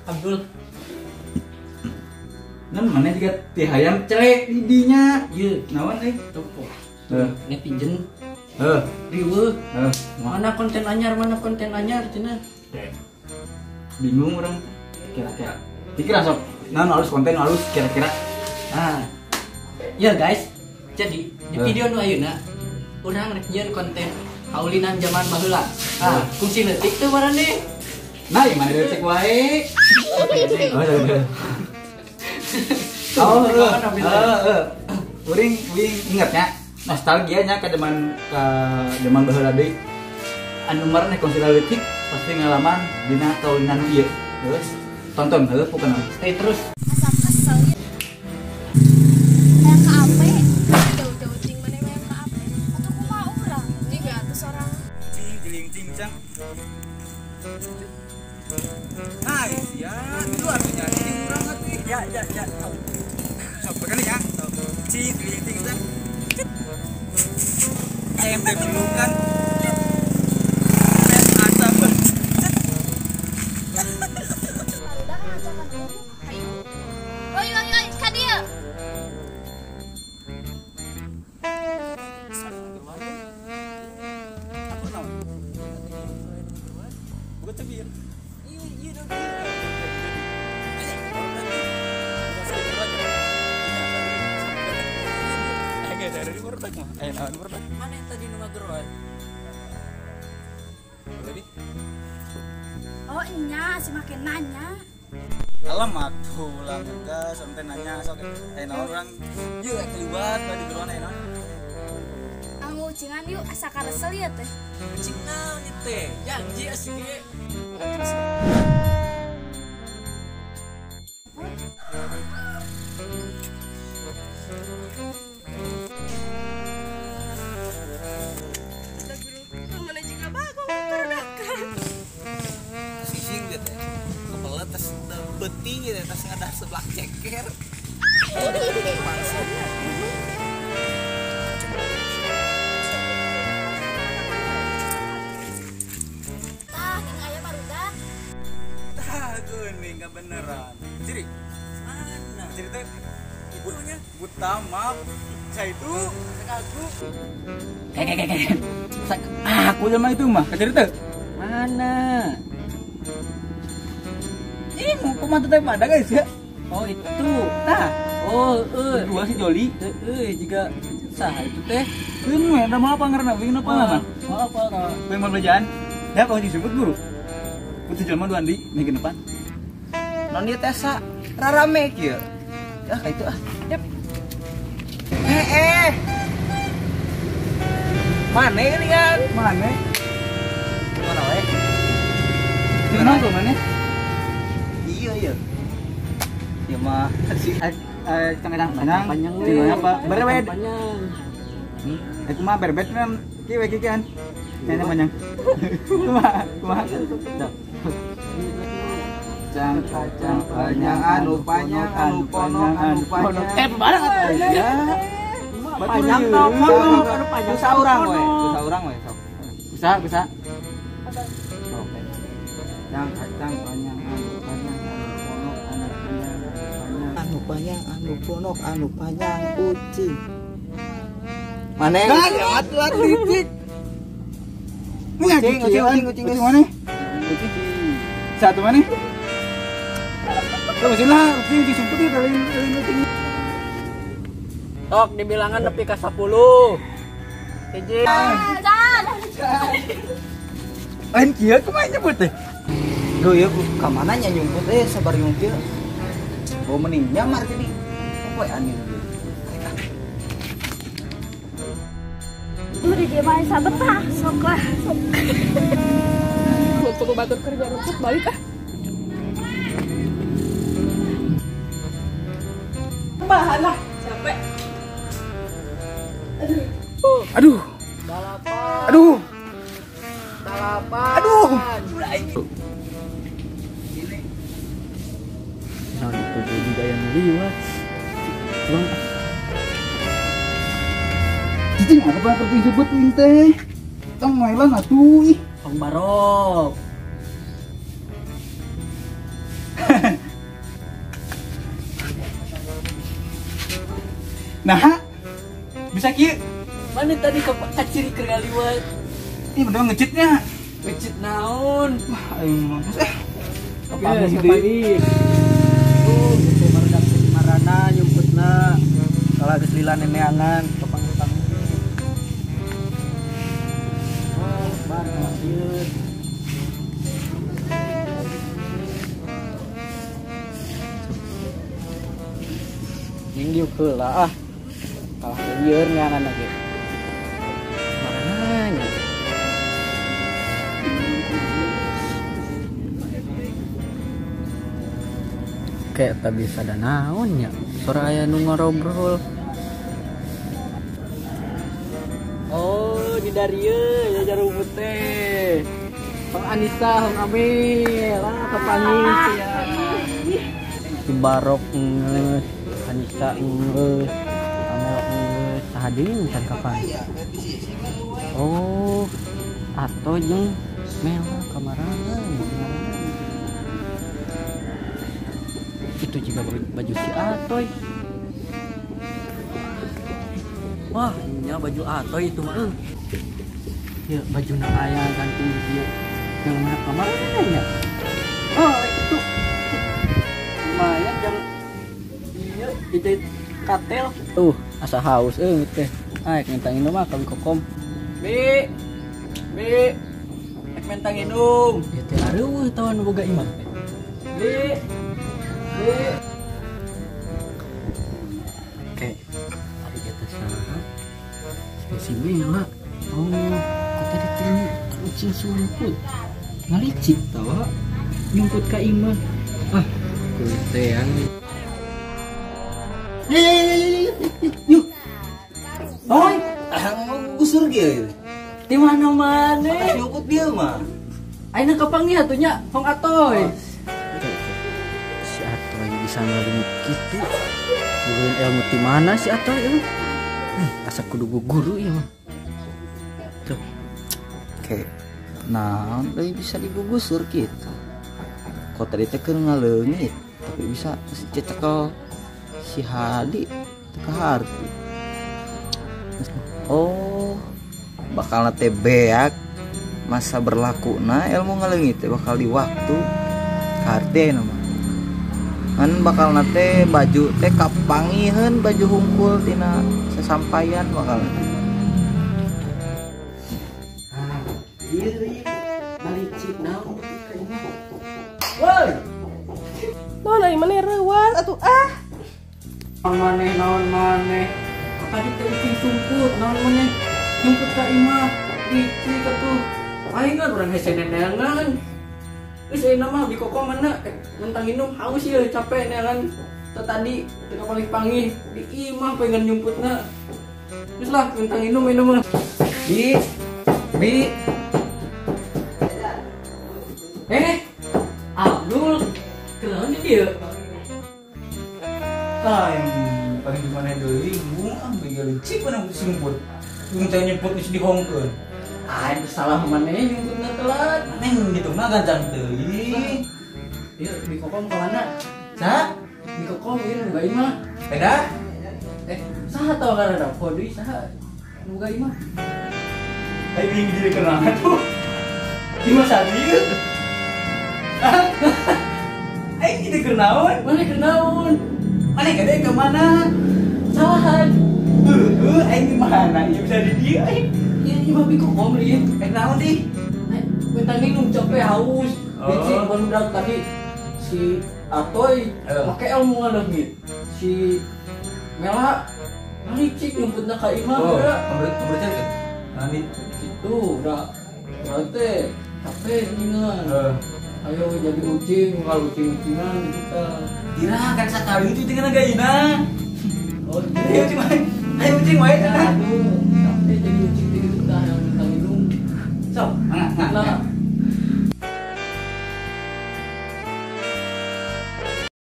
Abdul. Nan mana juga ti hayam celek di dinya. Ieu naon euy? Topo. Heuh. Netizen. Heuh. Riweuh. Heuh. Mana konten anyar cenah. Bingung orang kira-kira. Dikira sok. Naon halus konten halus kira-kira. Ah. Ya guys, jadi di video nu ayeuna urang rek nyieun konten kaulinan zaman baheula. Ah, kungsi leutik teu maraneh. Nah, ieu mah leutik wae. Oh, heeh. Uring ingatnya nostalgia nya ka zaman baheula deui. Anu maraneh kungsi leutik pasti ngalaman dina kaulinan ieu. Terus tonton heuh pokona. Stay terus. Asa kesel ya. Kayak ka ape? Jauh-jauh cing maneh mah ka ape? Atuh kumaha urang? Jiga atuh sorang. Cing jeling cincang. Hai, ya, itu artinya cing urang atuh. Ya. Sok begini ya. Cing jeling cincang. Tempe pelukan. Mana yang tadi nu ngageroan? Oh nya si make nanya. Alamat tuh ulang geus sampe nanya sok naon urang ieu kelibat bari geroan aya naon. Anu ucingan yuk asa karesel ya teh. Ucing naon ieu teh? Janji asik ge. Beti gitu terus ngadah sebelah ceker. Tah, gini aya barudak. Tah, geuning beneran. Ciri. Mana? Ciri teh ibunya buta maaf. Saya itu sekaku. Kayak. Aku sama itu mah, keciri teh. Mana? Ih, mau pemantau teh pada guys ya. Oh itu. Nah, oh, dua si Joli. Juga sah itu teh. Wing mah, mau apa ngarana? Wing apa mah? Mau apa tah? Wing mau belanjaan. Ya kalau disebut guru. Putih jelema dua andi nih ke depan. Non ieu teh sa rarame kieu. Ya ka itu ah. Yep. Mane ini kan? Mane? Mana wae? Kenapa tuh mane? Iya. Ya mah si panjang panjang apa? Berbed. Panjang. Itu mah berbed kan kieu we kieu kan. Kayaknya panjang. Kumaha? Cang kacang panjang anu panjang anu ponok anu panjang. Barang atuh ya. Panjang ponok anu panjang. Usaha urang we sok. Bisa. Oke. Cang kacang panjang anu panjang anu ponok anu panjang anu panjang anu ponok anu panjang ucing. Mana? Atuh titik. Ucing mana? Ucing. Satu mana? Tuh sini lah, ucing disumput itu ucing. Tok dibilangan nepi ka 10. Hiji. Lain kieu kumaha nyebut teh? Duh ieu ka mana nya nyumput teh sabar nyumput. Oh mending nyamar jadi. Apa ya aneh. Lu di dia mah sabetah, sok lah, sok. Untuk batur kerja rumput balik ah. Bahan lah, capek. Aduh. 8. Aduh. 8. Aduh. Ini. Nah, itu juga yang liwat. Cuman cicing apa kerti sebut wing teh. Tong mailan atuh ih. Tong barok. Nah, bisa kieu. Mana tadi kaciri keur ngaliwat. Ih, bener ngecitnya. Ngecit naon? Wah, aing mah. Kapanggih deui. Tuh, gitu barudak marana nyumputna. Kalah geus lila neneangan kapanggih-panggih. Oh, bar ngaliwat. Ning diuk heula ah. Kalah lieur neangan lagi. Marana nya. Kayak tak bisa ada naon nya. Sora aya nu ngarobrol. Oh, di darieu ya jarum teh. Hong Anissa, Hong Amel, ah kapanggih sia. Si Barok geus, Anissa geus, Amel geus, saha deui can kapan? Oh, atau jeung Mela kamarana. Itu juga baju si Atoy. Wah, nya baju Atoy itu mah. Ya, baju na aya gantung di dieu. Yang mana kamarana nya? Oh, itu. Lumayan jang ieu itu katel. Tuh, asa haus euy teh. Ah, mentang inum mah kami kokom. Bi. Bi. Ek mentang inum. Ya teh areueuh tawa nu boga imah teh. Bi. Bi. Oke, ari eta saha? Si Mela. Oh, kok tadi teh kucing sumput. Ngalicik tawa nyumput ka imah. Ah, kutean. Yuk. Oi, gusur kieu. Di mana maneh? Nyumput dia mah. Ayeuna kapanggih atuh nya, Hong Atoy. Si Atoy bisa ngaleungit kitu. Bogaeun ilmu ti mana si Atoy euy? Asa kudu guru ieu mah. Tuh. Oke. Nah, deui bisa digugusur kitu. Kok tadi teh keur ngaleungit, tapi bisa cetekel si Hadi teu kaharti. Oh, bakal teh beak masa berlakuna ilmu ngaleungit teh bakal di waktu kaharti mah. Ngan bakal teh baju teh kapangiheun baju hungkul tina sesampaian bakal. Ah, ieu ngalicik naon ka imah. Woi. Naon ari maneh reuwas atuh ah. Naon maneh, naon maneh. Tadi teh ucing sumput, naon maneh nyumput ka imah. Licik atuh. Aing kan urang hese neneangan. Geus ayeuna mah di koko mana mentang inum haus ieu capek neangan. Teu tadi teu kapanggih-panggih di imah pengen nyumputna. Geus lah mentang inum minum mah. Bi. Bi. Abdul, kenaon di dieu? Tah, yang paling di mana deui, embung ah bega licik mana sumput. Embung teh nyumput geus dihongkeun. Ah, itu salah maneh nyumputna telat. Maneh gitu mah gancang teuing. Ieu di kokom ka mana? Saha? Di kokom ieu nu boga imah. Beda? Saha tau ngaranna? Deui saha nu boga imah? Aing ingin jadi kenangan tuh. Imah saha ieu? Aing jadi kenaon? Maneh kenaon? Maneh gede ke mana? Salahan. Heuh, aing di mana? Ieu bisa di dieu aing. Ieu imah bi kokom ieu. Naon di? Mentang minum capek haus. Licik barudak tadi si Atoy make ilmu ngaleungit. Si Mela licik nyumputna ka imah. Oh, pemberitahuan kan? Nanti gitu udah urang teh capek geuningan. Ayo jadi ucing, kalau ucing-ucingan gitu kan. Dira kan sakali itu tinggal gayuna. Oh, iya ucing wae. Ayo ucing wae cenah. Aduh.